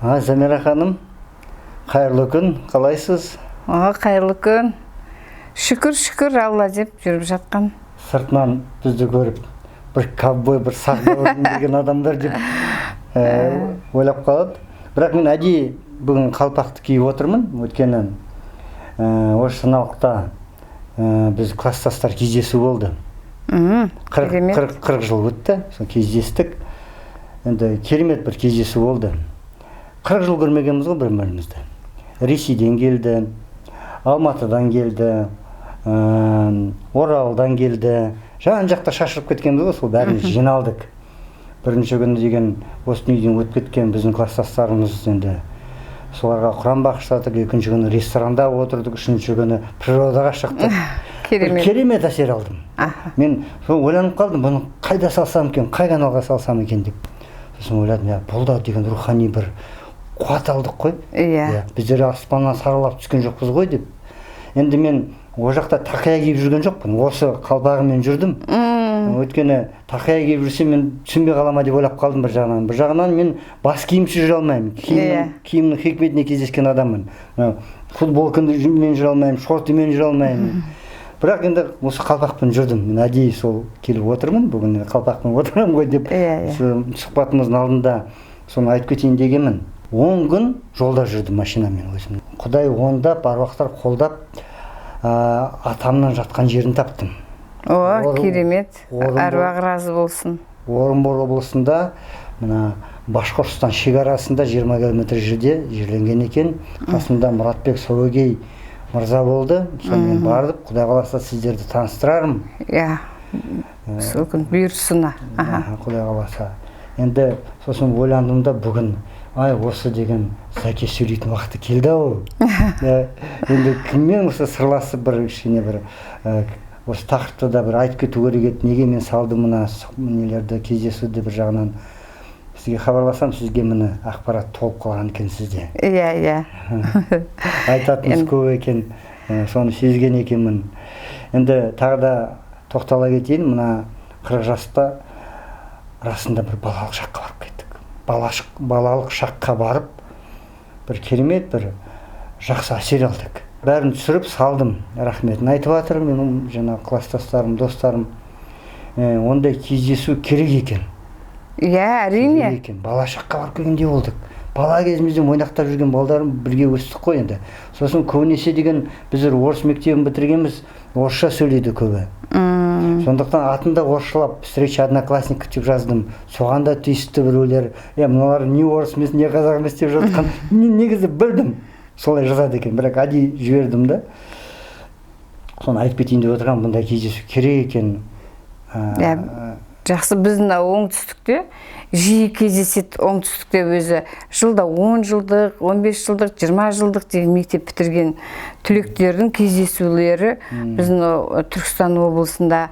Замира ханым, қайырлы күн, қалайсыз? Қайырлы күн. Шүкір, шүкір, Алла деп жүріп жатқан. Сыртынан бізді көріп, бір ковбой, бір сақ деген адамдар деп ойлап қалады. Бірақ мен әдейі бүгін қалпақты киіп отырмын, өйткені осы жаңалықта біз класстастар кездесу болды. 40 жыл өтті, сол кездестік. Енді керемет бір кездесу болды. 40 жыл көрмегенбіз ғой бір-бірімізді. Ресейден келді, Алматыдан келді, Оралдан келді. Жан жақта шашырып кеткенбіз ғой, сол бәріміз жиналдық. Бірінші күні деген осы дүниеден өтіп кеткен біздің класстастарымыз, енді соларға құран бағыштадық. Екінші күні ресторанда отырдық, үшінші күні природаға шықтық. Керемет. Керемет әсер алдым. Мен сол ойланып қалдым, бұны қайда салсам екен, қай каналға салсам екен деп. Сосын ойладым, иә, бұл да деген рухани бір қуат алдық қой. Иә. Біздер аспаннан саралап түскен жоқпыз ғой деп. Енді мен ол жақта тақия киіп жүрген жоқпын, осы қалпағыммен жүрдім. Өйткені тақия киіп жүрсем, мен түсінбей қала ма деп ойлап қалдым бір жағынан. Бір жағынан мен бас киімсіз жүре алмаймын. Киімнің хикметіне кездескен адаммын. Футболкамен жүре алмаймын, шортымен жүре алмаймын. Бірақ енді осы қалпақпен жүрдім. Мен әдейі сол келіп отырмын, бүгін қалпақпен отырамын ғой деп. Сұхбатымыздың алдында соны айтып кетейін дегенмін. 10 күн жолда жүрдім машинамен өзім. Құдай ондап, аруақтар қолдап, атамның жатқан жерін таптым. О, керемет. Әруақ разы болсын. Орынбор облысында, мына Башқұртстан шекарасында 20 километр жерде жерленген екен. Қасымда Мұратбек Сауегей мырза болды. Сонымен бардық. Құдай қаласа, сіздерді таныстырармын. Иә. Сол күн бұйырсын. Құдай қаласа. Енді сосын ойландым да бүгін, ай, осы деген Сәке сөйлейтін уақыты келді ау. Енді кіммен осы сырласып бір кішкене бір осы тақырыпты да бір айтып кету керек еді. Неге мен салдым мына нелерді, кездесуді? Бір жағынан сізге хабарласам, сізге міне ақпарат толып қалған екен сізде. Иә, иә. Айтатыныңыз көп екен, соны сезген екенмін. Енді тағы да тоқтала кетейін, мына 40 жаста расында бір балалық шаққа барып кеттік. Балалық шаққа барып, бір керемет, бір жақсы әсер алдық. Бәрін түсіріп салдым, рахметін айтып жатыр менің жаңағы класстастарым, достарым. Ондай кездесу керек екен. Иә, әрине. Керек екен. Бала шаққа барып келгендей болдық. Бала кезімізде ойнақтап жүрген балдарым бірге өстік қой енді. Сосын көбінесе деген біздер орыс мектебін бітіргенбіз, орысша сөйлейді көбі. Сондықтан атында орысшалап «встреча одноклассников» деп жаздым. Соған да тиісті біреулер, е, мыналар не орыс емес, не қазақ емес деп жатқан. Мен негізі білдім, солай жазады екен, бірақ әдейі жібердім да. Соны айтып кетейін деп отырғанмын, бұндай кездесу керек екен. Иә, жақсы, біздің оңтүстікте жиі кездеседі. Оңтүстікте өзі жылда 10 жылдық, 15 жылдық, 20 жылдық деген мектеп бітірген түлектердің кездесулері біздің Түркістан облысында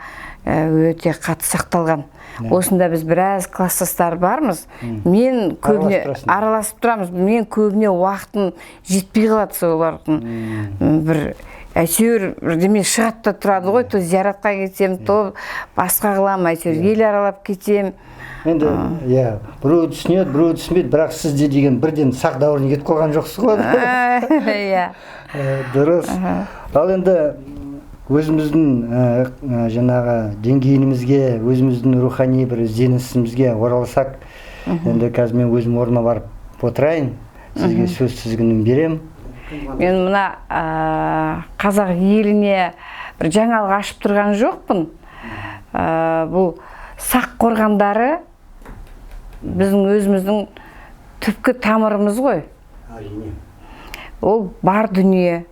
өте қатты сақталған. Осында біз біраз класстастар бармыз. Мен көбіне араласып тұрамыз. Мен көбіне уақытым жетпей қалады солардың. Бір әйтеуір бірдеме шығады да тұрады ғой, то зияратқа кетсем, то басқа қыламын, әйтеуір ел аралап кетем. Енді иә, біреу түсінеді, біреу түсінбейді, бірақ сізде деген бірден сақ дәуіріне кетіп қалған жоқсыз ғой. Иә. Дұрыс. Ал енді өзіміздің жаңағы деңгейімізге, өзіміздің рухани бір ізденісімізге оралсақ, енді қазір мен өзім орныма барып отырайын, сізге сөз тізгінін беремін. Мен мына қазақ еліне бір жаңалық ашып тұрған жоқпын. Бұл сақ қорғандары біздің өзіміздің түпкі тамырымыз ғой. Әрине. Ол бар дүние.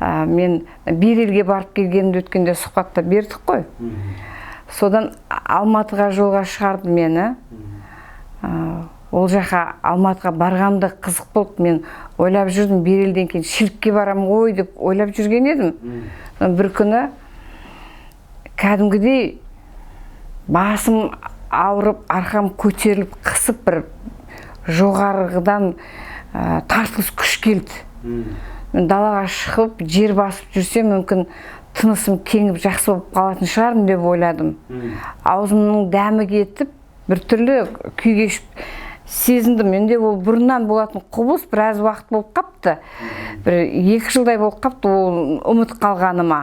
Мен Берелге барып келгенімді өткенде сұхбатта бердік қой. Содан Алматыға жолға шығарды мені. Ол жаққа, Алматыға барғанда қызық болды. Мен ойлап жүрдім, Берелден кейін Шілікке барам ғой деп ойлап жүрген едім. Бір күні кәдімгідей басым ауырып, арқам көтеріліп, қысып, бір жоғарғыдан тартылыс күш келді. Мен далаға шығып, жер басып жүрсем, мүмкін тынысым кеңіп, жақсы болып қалатын шығармын деп ойладым. Аузымның дәмі кетіп, біртүрлі күй кешіп Сезіндім. Менде ол бұрыннан болатын құбылыс, біраз уақыт болып қапты. Бір 2 жылдай болып қапты ол ұмыт қалғаныма.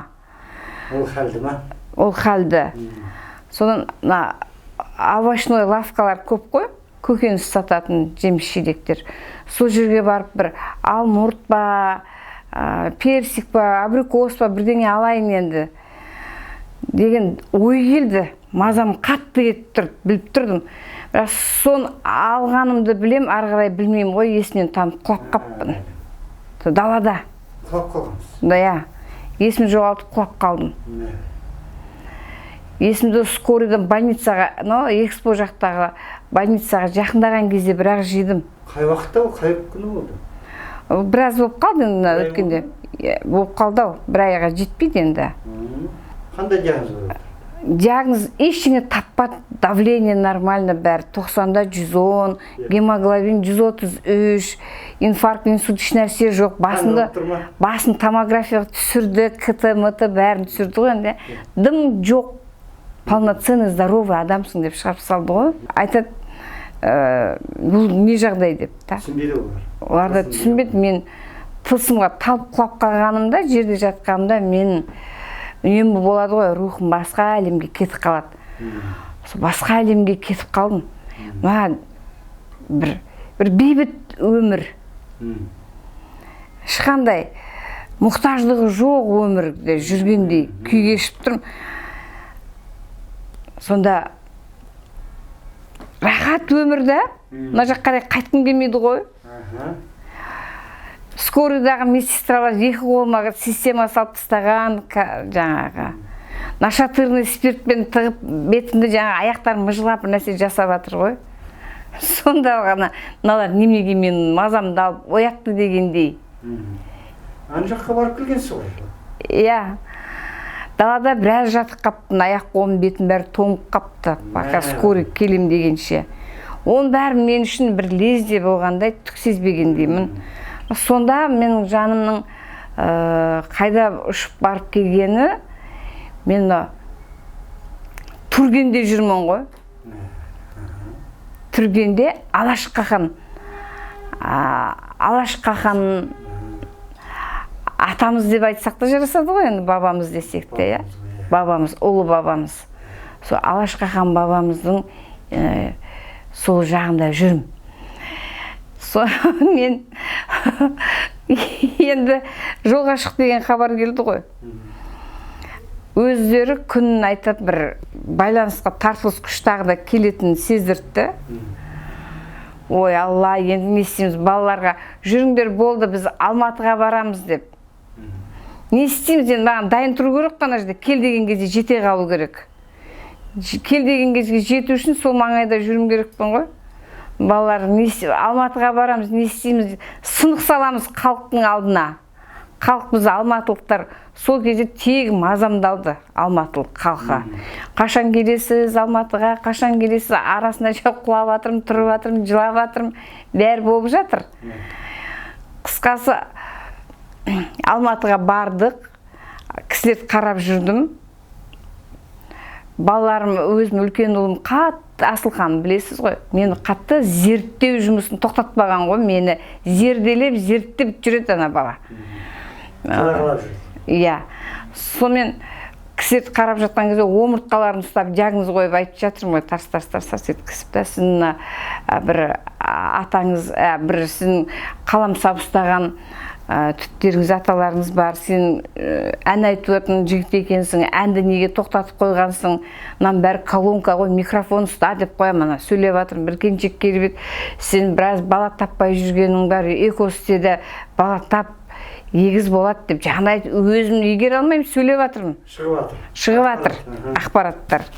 Ол халді ма? Ол халді. Содан мына овощной лавкалар көп қой, көкөніс сататын жеміс жидектер. Сол жерге барып бір алмұрт па, персик па, абрикос па бірдеңе алайын енді деген ой келді. Мазам қатты кетіп тұр, біліп тұрдым. Бірақ сон алғанымды білем, ары қарай білмеймін ғой, есімнен танып құлап қаппын. Далада. Құлап қалғансыз? Да, иә. Есімді жоғалтып құлап қалдым. Есімді скорыйдан больницаға, но Экспо жақтағы больницаға жақындаған кезде бірақ жидым. Қай уақытта ол, қай күні болды? Біраз болып қалды енді өткенде. Болып қалды ау, бір айға жетпейді енді. Қандай диагноз болды? Диагноз ештеңе таппады, давление нормально бәрі, 90-да 110, гемоглобин 133, инфаркт, инсульт ешнәрсе жоқ. Басын томографияға түсірді, КТ, МТ бәрін түсірді ғой енді. Дым жоқ, полноценный здоровый адамсың деп шығарып салды ғой. Айтады, бұл не жағдай деп та. Түсінбеді олар. Олар да түсінбеді. Мен тылсымға талып құлап қалғанымда, жерде жатқанымда мен үнемі болады ғой, рухым басқа әлемге кетіп қалады. Сол басқа әлемге кетіп қалдым. Маған бір бейбіт өмір. Ешқандай мұқтаждығы жоқ өмірде жүргендей күй кешіп тұрмын. Сонда рахат өмірді, мына жаққа қарай қайтқым келмейді ғой. Скорыйдағы медсестралар екі қолыма система салып тастаған, жаңағы нашатырный спиртпен тығып бетімді жаңа аяқтарым мыжылап бір нәрсе жасап жатыр ғой. Сонда ғана мыналар неменеге менің мазамды алып оятты дегендей. Ана жаққа барып келгенсіз ғой? Иә. Далада біраз жатып қаптым, аяқ қолым бетім бәрі тоңып қапты, пока скорый келем дегенше. Оның бәрі мен үшін бір лезде болғандай, түк сезбегендеймін. Сонда менің жанымның қайда ұшып барып келгені, мен Түргенде жүрмін ғой. Түргенде Алаш Қахан, Алаш Қахан атамыз деп айтсақ та жарасады ғой енді, бабамыз десек те, иә? Бабамыз, ұлы бабамыз. Сол Алаш Қахан бабамыздың сол жағында жүрмін. Мен енді жолға шық деген хабар келді ғой. Өздері күнін айтып бір байланысқа тартылыс күш тағы да келетінін сездіртті. Ой, Алла, енді не істейміз, балаларға жүріңдер болды, біз Алматыға барамыз деп. Не істейміз енді, маған дайын тұру керек қана жерде, кел деген кезде жете қалу керек. Кел деген кезге жету үшін сол маңайда жүруім керекпін ғой. Балалар, Алматыға барамыз, не істейміз, сынық саламыз халықтың алдына. Халық біз алматылықтар сол кезде тегін мазамдалды алматылық халқы. Қашан келесіз Алматыға, қашан келесіз, арасында құлап жатырмын, тұрып жатырмын, жылап жатырмын, бәрі болып жатыр. Қысқасы, Алматыға бардық, кісілерді қарап жүрдім. Балаларым, өзім үлкен ұлым қатты, Асылхан білесіз ғой, мені қатты зерттеу жұмысын тоқтатпаған ғой, мені зерделеп, зерттеп жүреді ана бала. Иә. Сонымен кісілерді қарап жатқан кезде омыртқаларын ұстап диагноз қойып айтып жатырмын ғой, тарс тарс тарс тарс еткізіп та, сіздің бір атаңыз, бір сіздің қаламсап ұстаған түптеріңіз, аталарыңыз бар, сен ән айтатын жігіт екенсің, әнді неге тоқтатып қойғансың, мынаның бәрі колонка ғой, микрофон ұста деп қоямын, ана сөйлеп жатырмын. Бір келіншек келіп еді, сен біраз бала таппай жүргенің бар, эко істеді, бала тап, егіз болады деп жаңа айтып, өзім игере алмаймын, сөйлеп жатырмын. Шығып жатыр. Шығып жатыр ақпараттар.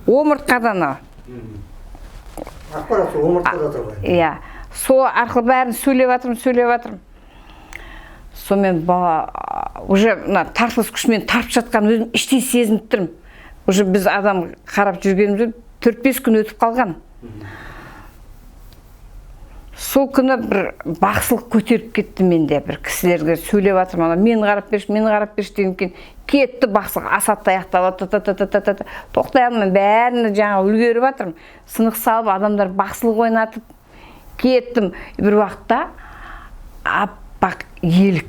Омыртқадан Ақпарат омыртқада тұр ғой. Иә. Сол арқылы бәрін сөйлеп жатырмын, сөйлеп жатырмын. Сонымен бала уже мына тартылыс күшімен тартып жатқан өзім іштей сезініп тұрмын. Уже біз адам қарап жүргенімізде 4-5 күн өтіп қалған. Сол күні бір бақсылық көтеріп кетті менде, бір кісілерге сөйлеп жатырмын, ана мені қарап берші, мені қарап берші деген кейін кетті бақсылық, асатты аяқтап, та-та-та-та-та-та, тоқтай алмай бәрін жаңа үлгеріп жатырмын. Сынық салып адамдар бақсылық ойнатып, Кеттім. Бір уақытта аппақ елік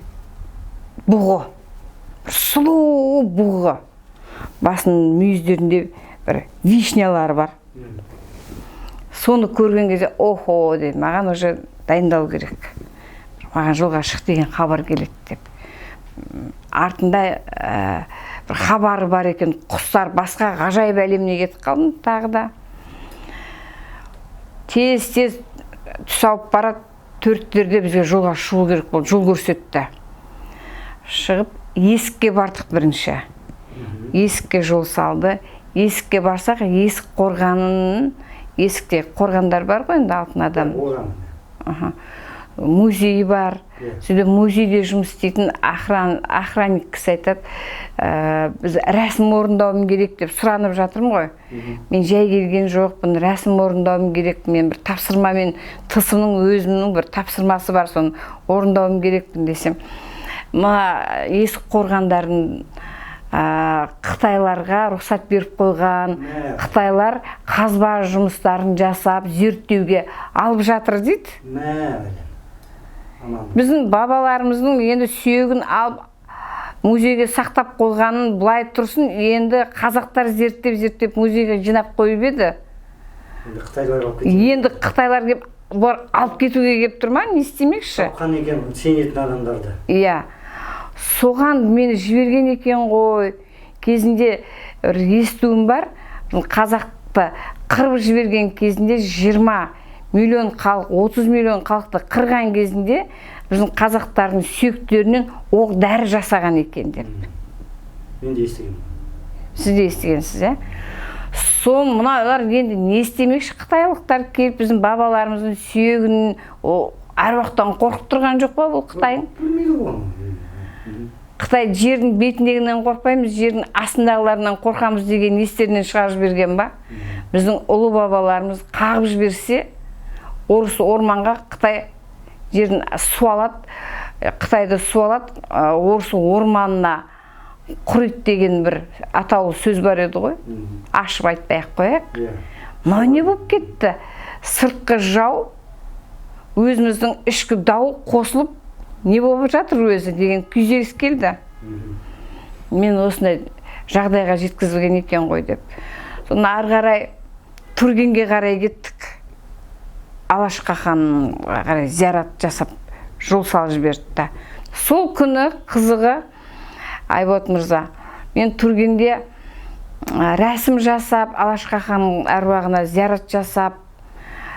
бұғы, сұлу бұғы, басының мүйіздерінде бір вишнялары бар. Соны көрген кезде охо дедім, маған уже дайындалу керек, маған жолға шық деген хабар келеді деп. Артында бір хабары бар екен, құстар, басқа ғажайып әлеміне кетіп қалдым тағы да. Тез-тез түс ауып барады, 4-терде бізге жолға шығу керек болды, жол көрсетті. Шығып есікке бардық бірінші. Есікке жол салды. Есікке барсақ, есік қорғанының, есікте қорғандар бар ғой енді, алтын адам. Музейі бар. Сөйтіп музейде жұмыс істейтін охранник кісі айтады, біз рәсім орындауым керек деп сұранып жатырмын ғой. Мен жай келген жоқпын, рәсім орындауым керек, мен бір тапсырмамен, тылсымның өзімнің бір тапсырмасы бар, соны орындауым керекпін десем, мына есік қорғандарын қытайларға рұқсат беріп қойған, қытайлар қазба жұмыстарын жасап, зерттеуге алып жатыр дейді. Біздің бабаларымыздың енді сүйегін алып музейге сақтап қойғанын былай тұрсын, енді қазақтар зерттеп-зерттеп музейге жинап қойып еді. Енді қытайлар алып кетеді. Енді қытайлар келіп, бұлар алып кетуге келіп тұр ма, не істемекші? Тапқан екен сенетін адамдарды. Иә. Соған мені жіберген екен ғой. Кезінде бір естуім бар, қазақты қырып жіберген кезінде 20 миллион халық, 30 миллион халықты қырған кезінде біздің қазақтардың сүйектерінен оқ дәрі жасаған екен деп. Мен де естігенмін. Сіз де естігенсіз, ә? Сол мыналар енді не істемекші, қытайлықтар келіп біздің бабаларымыздың сүйегін әруақтан қорқып тұрған жоқ па бұл Қытайың? Білмейді ғой. Қытай жердің бетіндегінен қорықпаймыз, жердің астындағыларынан қорқамыз деген естерінен шығарып жіберген ба? Біздің ұлы бабаларымыз қағып жіберсе, орыс орманға, Қытай жерін су алады, Қытайды су алады, орыс орманына құриды деген бір атаулы сөз бар еді ғой. Ашып айтпай ақ қояйық. Мынау не болып кетті? Сыртқы жау, өзіміздің ішкі дауыл қосылып, не болып жатыр өзі деген күйзеліс келді. Мен осындай жағдайға жеткізілген екен ғой деп. Соны ары қарай Түргенге қарай кеттік. Алаш қаханға қарай зиярат жасап жол салып жіберді. Сол күні қызығы Айболат мырза, мен Түргенде рәсім жасап, Алаш қаханның әруағына зиярат жасап,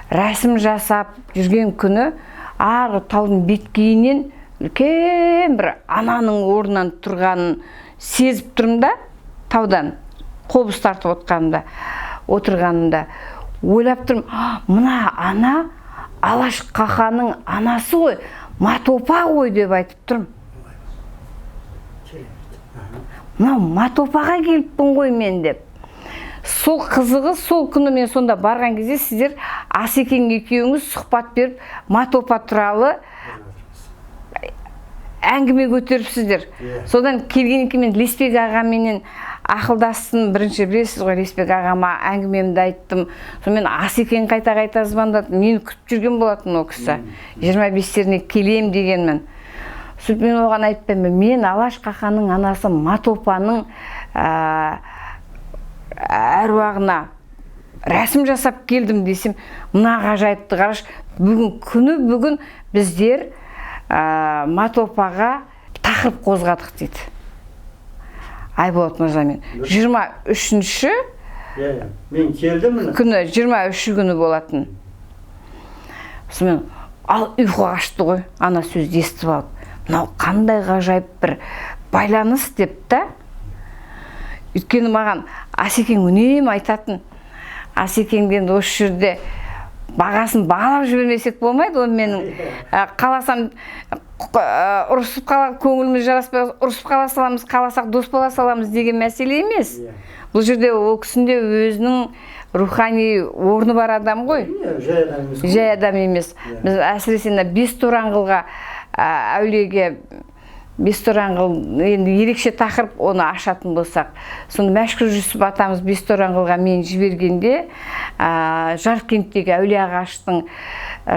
рәсім жасап жүрген күні арғы таудың беткейінен үлкен бір ананың орнынан тұрғанын сезіп тұрмын да, таудан қобыз тартып отырғанымда ойлап тұрмын, мына ана Алаш қаханның анасы ғой, Матопа ғой деп айтып тұрмын. Мынау Матопаға келіппін ғой мен деп. Сол қызығы, сол күні мен сонда барған кезде сіздер Асекең екеуіңіз сұхбат беріп, Матопа туралы әңгіме көтеріпсіздер. Содан келгеннен кейін мен Лесбек ағаменен ақылдастым. Бірінші білесіз ғой, Лесбек ағама әңгімемді айттым. Сонымен Асекең қайта-қайта звондады. Мені күтіп жүрген болатын ол кісі. 25-теріне келем дегенмін. Сөйтіп мен оған айтпаймын, мен Алаш қаханның анасы Матопаның әруағына рәсім жасап келдім десем, мына ғажайыпты қарашы, бүгін күні бүгін біздер Матопаға тақырып қозғадық дейді. Айболат мырзамен 23-ші мен келдім күні, 23-ші күні болатын. Сонымен ал ұйқы қашты ғой, ана сөзді естіп алып, мынау қандай ғажайып бір байланыс деп та. Өйткені маған Асекең үнемі айтатын, Асекеңді енді осы жерде бағасын бағалап жібермесек болмайды, ол менің қаласам ұрысып қала, көңіліміз жараспай ұрысып қала саламыз, қаласақ дос бола саламыз деген мәселе емес. Бұл жерде ол кісінің де өзінің рухани орны бар адам ғой. Жай адам емес. Біз әсіресе мына Бес Тораңғылға әулиеге Бестораңғыл енді ерекше тақырып, оны ашатын болсақ. Сонда Мәшһүр Жүсіп атамыз Бестораңғылға мен жібергенде, Жаркенттегі әулие ағаштың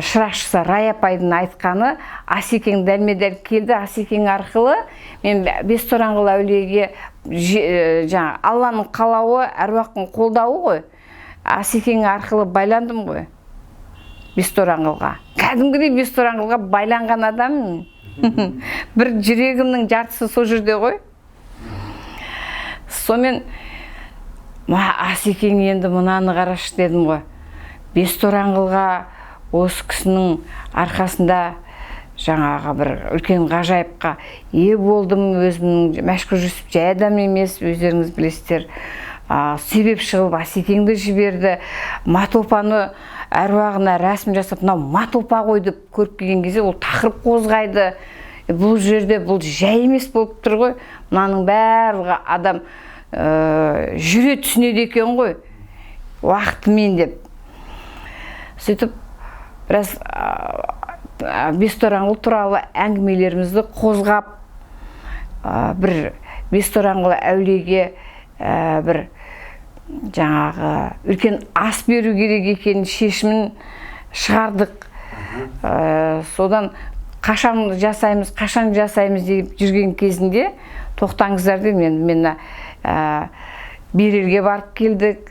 шырақшысы Рай апайдың айтқаны, Асекең дәлме-дәл келді, Асекең арқылы мен Бестораңғыл әулиеге жаңа Алланың қалауы, әруақтың қолдауы ғой. Асекең арқылы байландым ғой Бестораңғылға. Кәдімгідей Бестораңғылға байланған адаммын. Бір жүрегімнің жартысы сол жерде ғой. Сонымен, Асекең енді мынаны қарашы дедім ғой. Бестораңғылға осы кісінің арқасында жаңағы бір үлкен ғажайыпқа ие болдым. Өзімнің Мәшһүр Жүсіп жай адам емес, өздеріңіз білесіздер. Себепші қылып Асекеңді жіберді. Матопаны әруағына рәсім жасап, мынау Матопа ғой деп көріп келген кезде ол тақырып қозғайды. Бұл жерде бұл жай емес болып тұр ғой. Мынаның барлығы адам жүре түсінеді екен ғой уақытымен деп. Сөйтіп біраз Бестораңғыл туралы әңгімелерімізді қозғап, бір Бестораңғыл әулиеге бір жаңағы үлкен ас беру керек екенін шешімін шығардық. Содан қашан жасаймыз, қашан жасаймыз деп жүрген кезінде тоқтаңыздар деп мен Берелге барып келдік,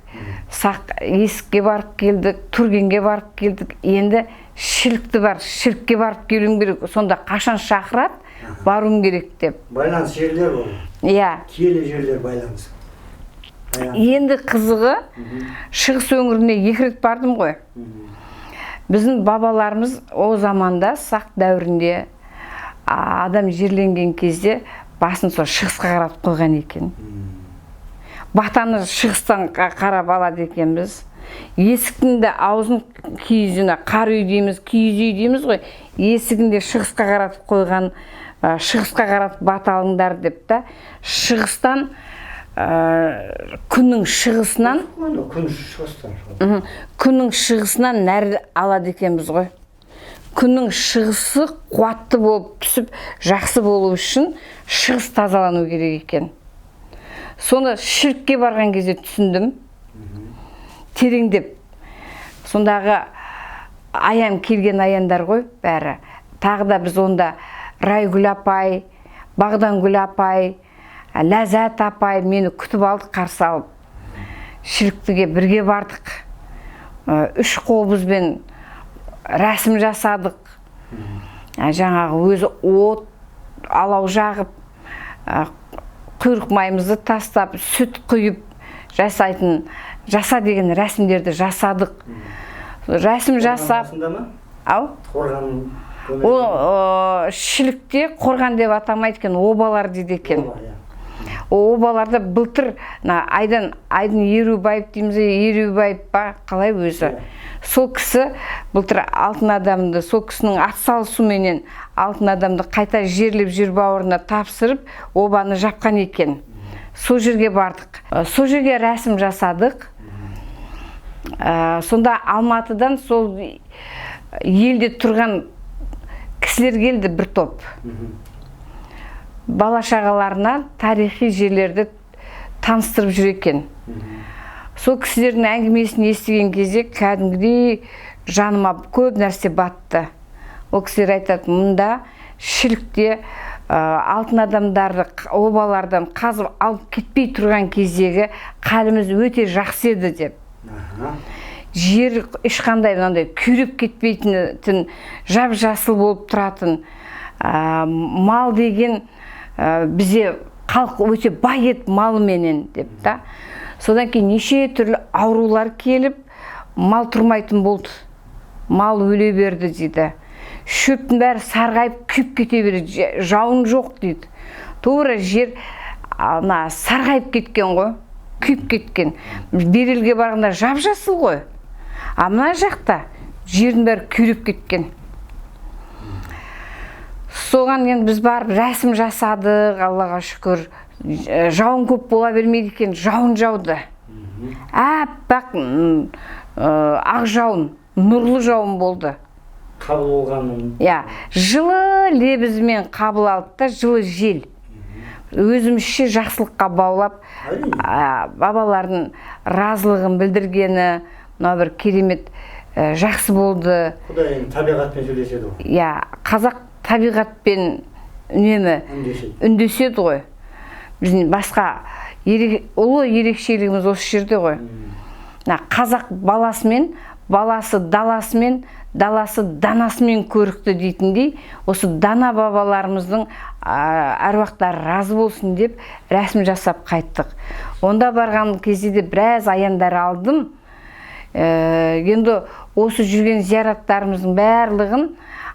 Сақ Есікке барып келдік, Түргенге барып келдік. Енді Шілікті бар, Шілікке барып келуім керек. Сонда қашан шақырады, баруым керек деп. Байланыс жерлер ол. Иә. Киелі жерлер байланыс. Енді қызығы, Шығыс өңіріне 2 рет бардым ғой. Біздің бабаларымыз о заманда, Сақ дәуірінде адам жерленген кезде басын сол шығысқа қаратып қойған екен. Батаны шығыстан қарап алады екенбіз. Есіктің де аузын киіз үйіне, қар үй дейміз, киіз үй дейміз ғой. Есігін де шығысқа қаратып қойған, шығысқа қаратып бата алыңдар деп та. Шығыстан, күннің шығысынан, Күн шығыстан. Күннің шығысынан нәр алады екенбіз ғой. Күннің шығысы қуатты болып түсіп, жақсы болу үшін шығыс тазалану керек екен. Соны Шілікке барған кезде түсіндім. Тереңдеп. Сондағы аян келген аяндар ғой бәрі. Тағы да біз онда Райгүл апай, Бағдангүл апай, Ләззат апай мені күтіп алды, қарсы алып. Шіліктіге бірге бардық. 3 қобызбен рәсім жасадық. Жаңағы өзі от, алау жағып, құйрық майымызды тастап, сүт құйып жасайтын, жаса деген рәсімдерді жасадық. Рәсім жасап, ау? Қорған. О, Шілікте қорған деп атамайды екен, обалар дейді екен. Обаларда былтыр Айдын Ерубаев дейміз, Ерубаев па қалай өзі. Сол кісі былтыр алтын адамды, сол кісінің атсалысуменен алтын адамды қайта жерлеп жер бауырына тапсырып, обаны жапқан екен. Сол жерге бардық. Сол жерге рәсім жасадық. Сонда Алматыдан сол елде тұрған кісілер келді бір топ. Бала шағаларына тарихи жерлерді таныстырып жүр екен. Сол кісілердің әңгімесін естіген кезде кәдімгідей жаныма көп нәрсе батты. Ол кісілер айтады, мұнда Шілікте алтын адамдарды обалардан қазып алып кетпей тұрған кездегі қаліміз өте жақсы еді деп. Жер ешқандай мынандай күйреп кетпейтін, жап-жасыл болып тұратын. Мал деген бізде халық өте бай еді малыменен деп та. Содан кейін неше түрлі аурулар келіп, мал тұрмайтын болды. Мал өле берді дейді. Шөптің бәрі сарғайып күйіп кете берді, жауын жоқ дейді. Тура жер ана сарғайып кеткен ғой, күйіп кеткен. Берелге барғанда жап-жасыл ғой. А мына жақта жердің бәрі күйреп кеткен. Соған енді біз барып рәсім жасадық, Аллаға шүкір. Жауын көп бола бермейді екен, жауын жауды. Аппақ ақ жауын, нұрлы жауын болды. Қабыл болғанын. Иә, жылы лебізімен қабыл алды да, жылы жел. Өзімізше жақсылыққа баулап, бабалардың разылығын білдіргені, мынау бір керемет жақсы болды. Құдай енді табиғатпен сөйлеседі ғой. Иә, қазақ табиғатпен үнемі үндеседі ғой. Біздің басқа ұлы ерекшелігіміз осы жерде ғой. Қазақ баласымен, баласы даласымен, даласы данасымен көрікті дейтіндей, осы дана бабаларымыздың әруақтары разы болсын деп рәсім жасап қайттық. Онда барған кезде де біраз аяндар алдым. Енді осы жүрген зираттарымыздың барлығын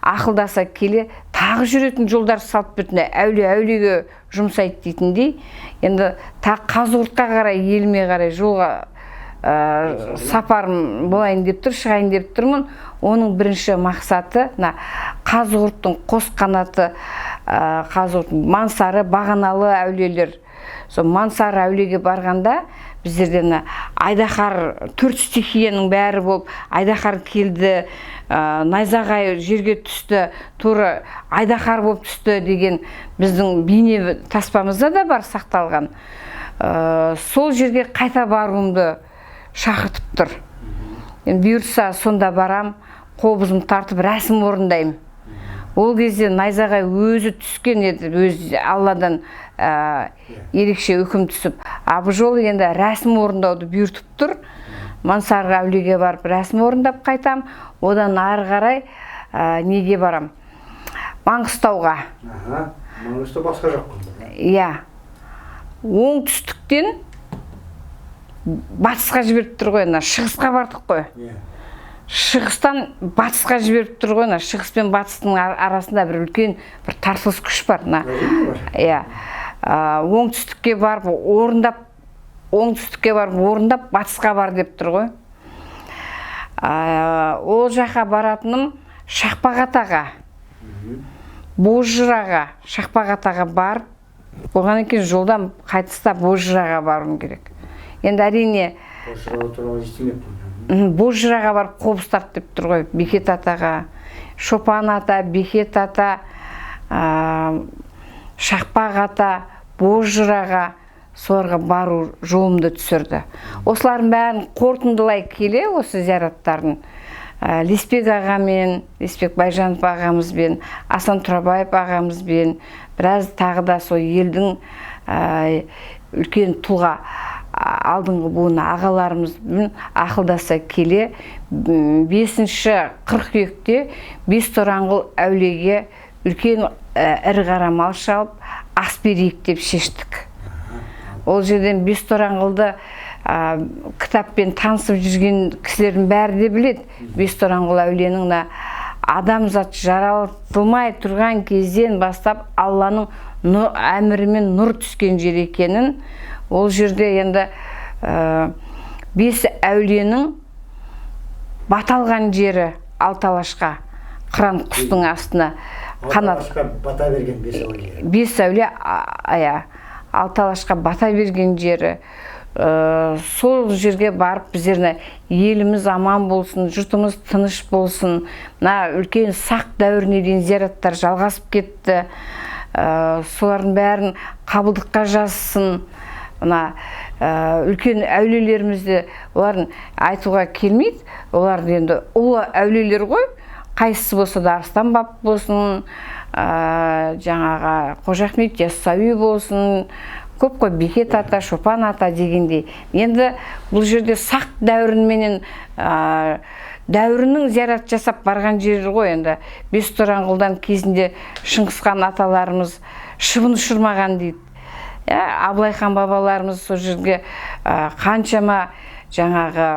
ақылдаса келе тағы жүретін жолдар салып берді, әулие-әулиеге жұмсайды дейтіндей. Енді тағы Қазығұртқа қарай, еліме қарай жолға сапарым болайын деп тұр, шығайын деп тұрмын. Оның бірінші мақсаты мына Қазығұрттың қос қанаты, Қазығұрт Мансары, Бағаналы әулиелер. Сол Мансары әулиеге барғанда біздерде мына айдаһар, төрт стихияның бәрі болып, айдаһар келді, найзағай жерге түсті, тура айдаһар болып түсті деген біздің бейне таспамызда да бар сақталған. Сол жерге қайта баруымды шақыртып тұр. Енді бұйыртса сонда барам, қобызым тартып рәсім орындаймын. Ол кезде найзағай өзі түскен еді, өзі Алладан ерекше үкім түсіп. А бұл жолы енді рәсім орындауды бұйыртып тұр. Мансарға әулиеге барып рәсім орындап қайтам. Одан ары қарай неге барам? Маңғыстауға. Маңғыстау басқа жақ қой. Иә. Оңтүстіктен батысқа жіберіп тұр ғой, ана шығысқа бардық қой. Шығыстан батысқа жіберіп тұр ғой, ана шығыс пен батыстың арасында бір үлкен бір тартылыс күш бар. Иә. Оңтүстікке барып орындап, оңтүстікке барып орындап батысқа бар деп тұр ғой. Ол жаққа баратыным Шақпақ атаға, Бозжыраға, Шақпақ атаға барып, оған кейін жолдан қайтыста Бозжыраға баруым керек. Енді әрине Бозжыра туралы естімеппін. Бозжыраға барып қобыз тарт деп тұр ғой, Бекет атаға, Шопан ата, Бекет ата, Шақпақ ата, Бозжыраға, соларға бару жолымды түсірді. Осылардың бәрін қорытындылай келе осы зираттарын Леспек ағамен, Леспек Байжанов ағамызбен, Асан Тұрабаев ағамызбен, біраз тағы да сол елдің үлкен тұлға алдыңғы буын ағаларымызбен ақылдаса келе 5 қыркүйекте Бес Тораңғыл әулиеге үлкен ірі қара мал шалып ас берейік деп шештік. Ол жерден Бес Тораңғылды кітаппен танысып жүрген кісілердің бәрі де біледі. Бес Тораңғыл әулиенің мына адамзат жаратылмай тұрған кезден бастап Алланың әмірімен нұр түскен жер екенін. Ол жерде енді бес әулиенің баталған жері Алты Алашқа, қыран құстың астына қанат бата берген бес әулие. Бес әулие, иә, Алты Алашқа бата берген жері. Сол жерге барып біздер еліміз аман болсын, жұртымыз тыныш болсын. Мына үлкен сақ дәуіріне дейін зираттар жалғасып кетті. Солардың бәрін қабылдыққа жазсын. Мына үлкен әулиелерімізді олардың айтуға келмейді. Олар енді ұлы әулиелер ғой. Қайсысы болса да Арыстан баб болсын, жаңағы Қожа Ахмет Яссауи болсын, көп қой, Бекет ата, Шопан ата дегендей. Енді бұл жерде сақ дәуіріменен дәуірінің зиярат жасап барған жері ғой. Енді Бес Тораңғылдан кезінде Шыңғысхан аталарымыз шыбын ұшырмаған дейді. Абылай хан бабаларымыз сол жерге қаншама жаңағы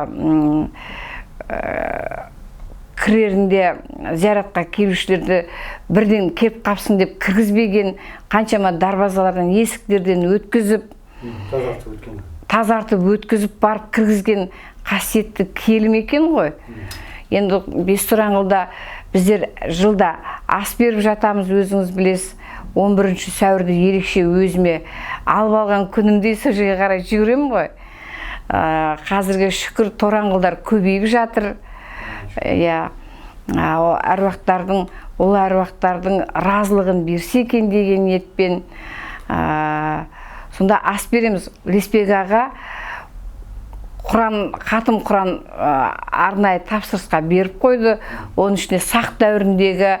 кірерінде зияратқа келушілерді бірден кеп қапсын деп кіргізбеген, қаншама дарбазалардан, есіктерден өткізіп, тазартып өткізіп барып кіргізген қасиетті келім екен ғой. Енді Бес Тораңғылда біздер жылда ас беріп жатамыз, өзіңіз білесіз. 11 сәуірді ерекше өзіме алып алған күнімде сол жерге қарай жүгіремін ғой. Қазіргі шүкір тораңғылдар көбейіп жатыр. Иә, Әруақтардың, ол әруақтардың разылығын берсе екен деген ниетпен сонда ас береміз. Лесбек аға Құран, хатым Құран арнайы тапсырысқа беріп қойды. Оның ішінде сақ дәуіріндегі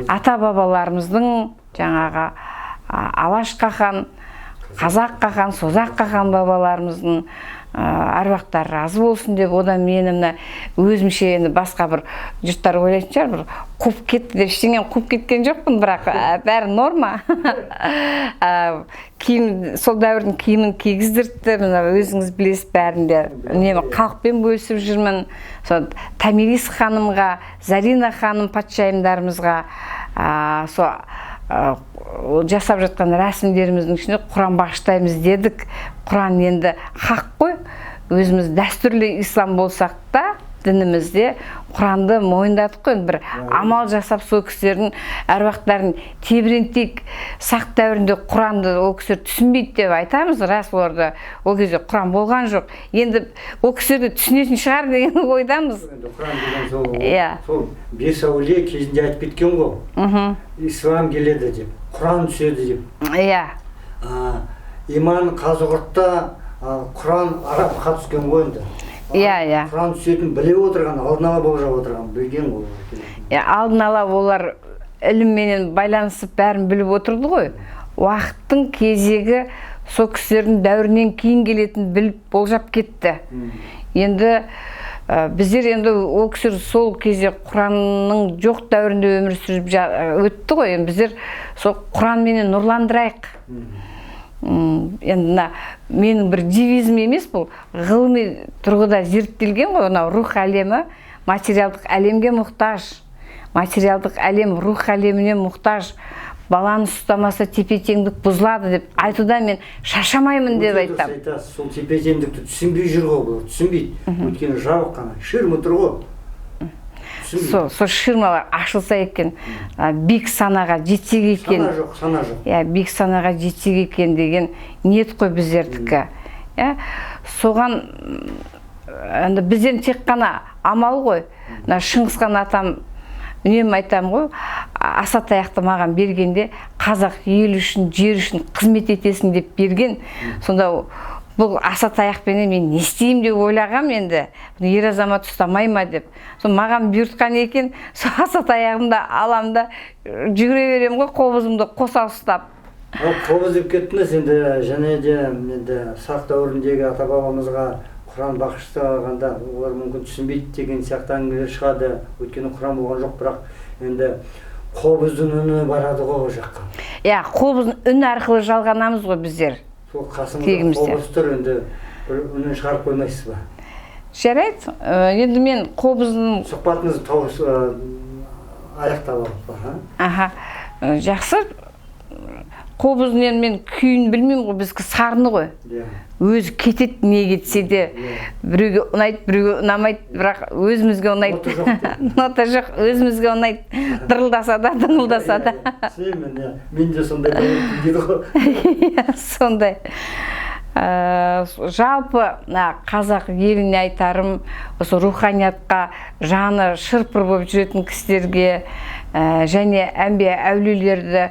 ата-бабаларымыздың жаңағы Алаш қахан, Қазақ қахан, Созақ қахан бабаларымыздың әруақтары разы болсын деп. Одан мені мына өзімше енді басқа бір жұрттар ойлайтын шығар, бір қуып кетті деп. Ештеңені қуып кеткен жоқпын, бірақ бәрі норма. Киім, сол дәуірдің киімін кигіздіртті. Мына өзіңіз білесіз, бәрін де үнемі халықпен бөлісіп жүрмін. Сол Томирис ханымға, Зарина ханым патшайымдарымызға сол жасап жатқан рәсімдеріміздің ішінде Құран бағыштаймыз дедік. Құран енді хақ қой, өзіміз дәстүрлі ислам болсақ та, дінімізде Құранды мойындадық қой. Бір амал жасап, сол кісілердің әруақтарын тебірентейік. Сақ дәуірінде Құранды ол кісілер түсінбейді деп айтамыз. Рас, оларда ол кезде Құран болған жоқ. Енді ол кісілер де түсінетін шығар деген ойдамыз. Енді Құран деген сол, Иә. сол бес әулие кезінде айтып кеткен ғой, ислам келеді деп, Құран түседі деп. Иман Қазығұртта, Құран арабқа түскен ғой енді. Иә, иә. Құран түсетінін біле отырған, алдын ала болжап отырған, білген ғой олар келетінін. Иә, алдын ала олар ілімменен байланысып, бәрін біліп отырды ғой. Уақыттың кезегі сол кісілердің дәуірінен кейін келетінін біліп, болжап кетті. Енді біздер енді ол кісілер сол кезде Құранның жоқ дәуірінде өмір сүріп өтті ғой. Енді біздер сол Құранменен нұрландырайық. Енді мына менің бір девизім емес, бұл ғылыми тұрғыда зерттелген ғой. Мынау рух әлемі материалдық әлемге мұқтаж, материалдық әлем рух әлеміне мұқтаж. Баланс ұстамаса, тепе теңдік бұзылады деп айтудан мен шаршамаймын деп Өте дұрыс айтамын. айтасыз. Сол тепе теңдікті түсінбей жүр ғой бұлар, түсінбейді, өйткені жабық қана ширма тұр ғой, түсінбейді. Сол ширмалар ашылса екен, биік санаға жетсек екен. Сана жоқ, сана жоқ. Иә, биік санаға жетсек екен деген ниет қой біздердікі. Иә, соған енді бізден тек қана амал ғой. Мына Шыңғысхан атам, үнемі айтамын ғой, аса таяқты маған бергенде қазақ ел үшін, жер үшін қызмет етесің деп берген. Сонда бұл аса таяқпенен мен не істеймін деп ойлағам енді, бұны ер азамат ұстамай ма деп. Сол маған бұйыртқан екен, сол аса таяғымды алам да жүгіре беремін ғой, қобызымды қоса ұстап. Ал қобыз деп кеттіңіз енді, және де енді сақ дәуіріндегі ата бабамызға Құран бағыштағанда олар мүмкін түсінбейді деген сияқты әңгімелер шығады, өйткені Құран болған жоқ, бірақ енді қобыздың үні барады ғой ол жаққа. Иә, қобыздың үні арқылы жалғанамыз ғой біздер. Сол қасыңызда Тегімізде. қобыз тұр енді, бір үнін шығарып қоймайсыз ба? Жарайды, енді мен қобыздың Сұхбатыңызды аяқтап алып па, а? Аха, жақсы. Қобыздың енді мен күйін білмеймін ғой, біздікі сарыны ғой. Өзі кетеді, не кетсе де. Біреуге ұнайды, біреуге ұнамайды, бірақ өзімізге ұнайды. Нота жоқ дейді. Нота жоқ, өзімізге ұнайды. Дырылдаса да, дыңылдаса да. Иә, түсінемін, иә. Мен де сондай дейді ғой. Иә, сондай. Жалпы мына қазақ еліне айтарым, осы руханиятқа жаны шырпыр болып жүретін кісілерге, және әмбие әулиелерді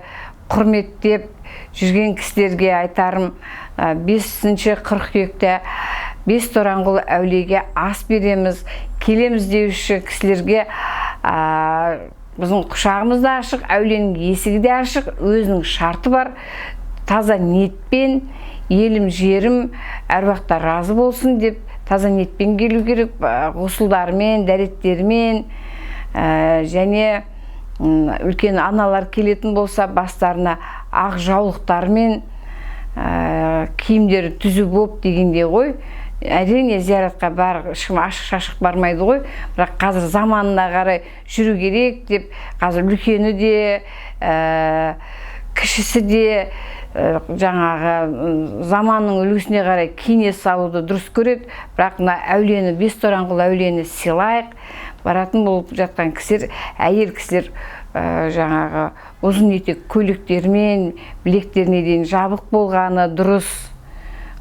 құрметтеп жүрген кісілерге айтарым, 5 қыркүйекте Бес Тораңғұл әулиеге ас береміз, келеміз деуші кісілерге, біздің құшағымыз да ашық, әулиенің есігі де ашық, өзінің шарты бар. Таза ниетпен, елім, жерім, әруақтар разы болсын деп таза ниетпен келу керек, ғұсылдарымен, дәреттерімен, және үлкен аналар келетін болса, бастарына ақ жаулықтарымен, киімдері түзу болып дегендей ғой. Әрине, зияратқа бар, ешкім ашық шашық бармайды ғой, бірақ қазір заманына қарай жүру керек деп, қазір үлкені де, кішісі де, жаңағы, заманның үлгісіне қарай киіне салуды дұрыс көреді. Бірақ мына әулиені, Бес Тораңғұл әулиені сыйлайық. Баратын болып жатқан кісілер, әйел кісілер, жаңағы ұзын етек көйлектермен, білектеріне дейін жабық болғаны дұрыс.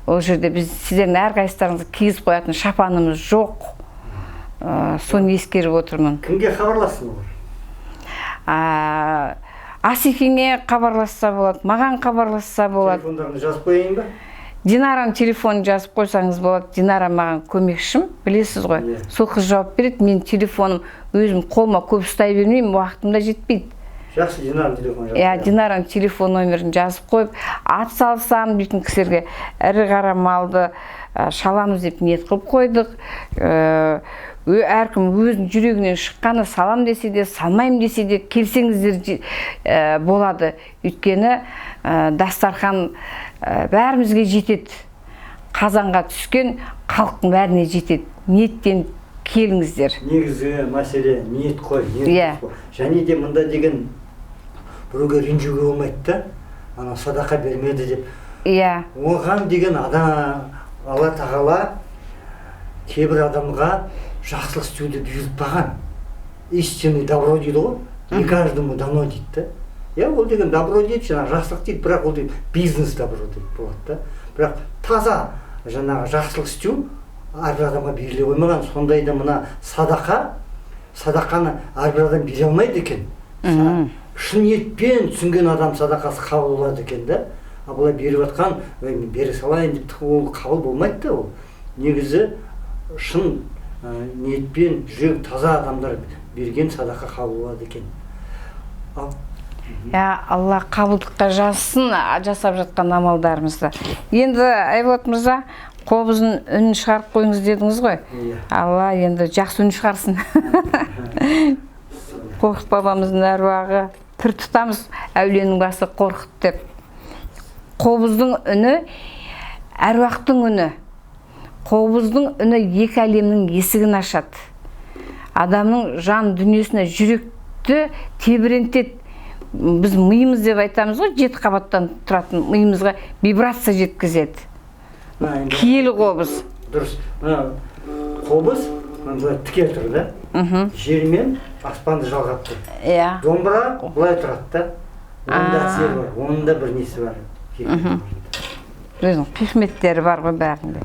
Ол жерде біз сіздердің әрқайсыларыңызды кигізіп қоятын шапанымыз жоқ. Соны ескеріп отырмын. Кімге хабарлассын олар? Асекеңе хабарласса болады, маған хабарласса болады. Телефондарын жазып қояйын ба? Динараның телефонын жазып қойсаңыз болады. Динара маған көмекшім, білесіз ғой. Сол қыз жауап береді. Мен телефоным өзім қолыма көп ұстай бермеймін, уақытым да жетпейді. Жақсы, Динараның телефонын жазып. Иә, Динараның телефон номерін жазып қойып, ат салсам дейтін кісілерге ірі қара малды шаламыз деп ниет қылып қойдық. Әркім өзінің жүрегінен шыққаны салам десе де, салмаймын десе де, келсеңіздер болады. Өйткені дастархан бәрімізге жетеді. Қазанға түскен халықтың бәріне жетеді. Ниеттен келіңіздер. Негізгі мәселе ниет қой. Ниет қой. Және де мында деген біреуге ренжуге болмайды да, ана садақа бермеді деп. Иә. Оған деген адам, Алла тағала кейбір адамға жақсылық істеуді бұйыртпаған. Истинный добро дейді ғой, не каждому дано дейді да. Иә, ол деген добро дейді, жаңағы жақсылық дейді, бірақ ол деген бизнес добро дейді болады да. Бірақ таза жаңағы жақсылық істеу әрбір адамға беріле қоймаған. Сондай да мына садақа, садақаны әрбір адам бере алмайды екен. Шын ниетпен түсінген адам садақасы қабыл болады екен да. А бұлай беріп жатқан, мен бере салайын деп ол қабыл болмайды да ол. Негізі шын ниетпен жүрек таза адамдар берген садақа қабыл болады екен. Я, Алла қабылдыққа жазсын жасап жатқан амалдарымызды. Енді Айболат мырза, қобыздың үнін шығарып қойыңыз дедіңіз ғой. Алла енді жақсы үн шығарсын. Қорқыт бабамыздың әруағы, пір тұтамыз әулиенің басы Қорқыт деп. Қобыздың үні әруақтың үні. Қобыздың үні екі әлемнің есігін ашады. Адамның жан дүниесіне жүректі тебірентеді. Біз миымыз деп айтамыз ғой, 7 қабаттан тұратын миымызға вибрация жеткізеді. Киелі қобыз. Дұрыс. Қобыз былай тіке тұр да. Жер мен аспанды жалғап тұр. Иә. Домбыра былай тұрады да. Оның да әсері бар, оның да бір несі бар. Өзінің хикметтері бар ғой бәрінде.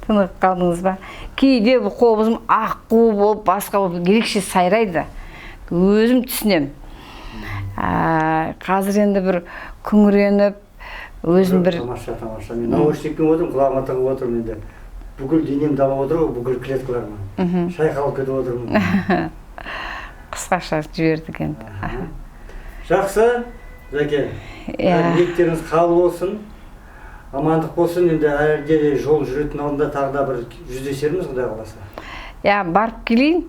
Тынығып қалдыңыз ба? Кейде бұл қобызым аққу болып, басқа болып ерекше сайрайды. Өзім түсінемін. Қазір енді бір күңіреніп, өзім бір Тамаша, тамаша. Мен наушникпен отырмын, құлағыма тығып отырмын енді. Бүкіл денем дамып отыр ғой, бүкіл клеткаларым. Шайқалып кетіп отырмын. Қысқаша жібердік енді. Жақсы, Жәке. Иә. Ниеттеріңіз қабыл болсын. Амандық болсын. Енді әлі де жол жүретін алдында тағы да бір жүздесерміз, Құдай қаласа. Иә, барып келейін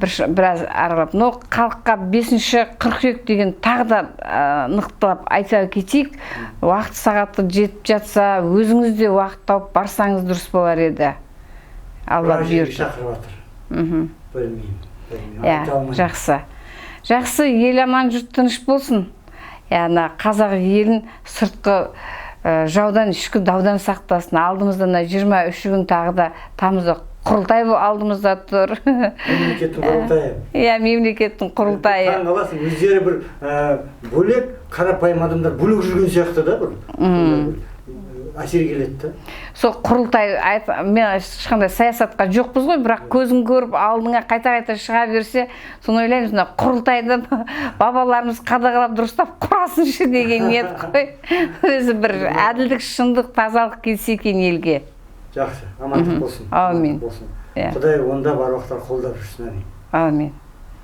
бір, біраз аралап. Но халыққа 5 қыркүйек деген тағы да нықтылап айта кетейік. Уақыт сағаты жетіп жатса, өзіңіз де уақыт тауып барсаңыз, дұрыс болар еді, Алла Біраз жерге бұйыртып. шақырып жатыр. Білмеймін. Білмеймін. Иә. Айта алмаймын. Жақсы, жақсы. Ел аман, жұрт тыныш болсын. Иә, ана қазақ елін сыртқы жаудан, ішкі даудан сақтасын. Алдымызда мына 23 күн тағы да тамызда құрылтай алдымызда тұр. Мемлекеттің құрылтайы. Иә, мемлекеттің құрылтайы. Таң қаласың, өздері бір бөлек, қарапайым адамдар бөлек жүрген сияқты да, бір әсер келеді да. Сол құрылтай мен ешқандай саясатқа жоқпыз ғой, бірақ көзің көріп, алдыңа қайта қайта шыға берсе, соны ойлаймыз: мына құрылтайды бабаларымыз қадағалап, дұрыстап құрасыншы деген ниет қой. Өзі бір әділдік, шындық, тазалық келсе екен елге. Жақсы, амандық болсын. Әумин. Амандық болсын. Иә. Құдай онда бар уақыттар қолдап жүрсін, әмин. Әумин.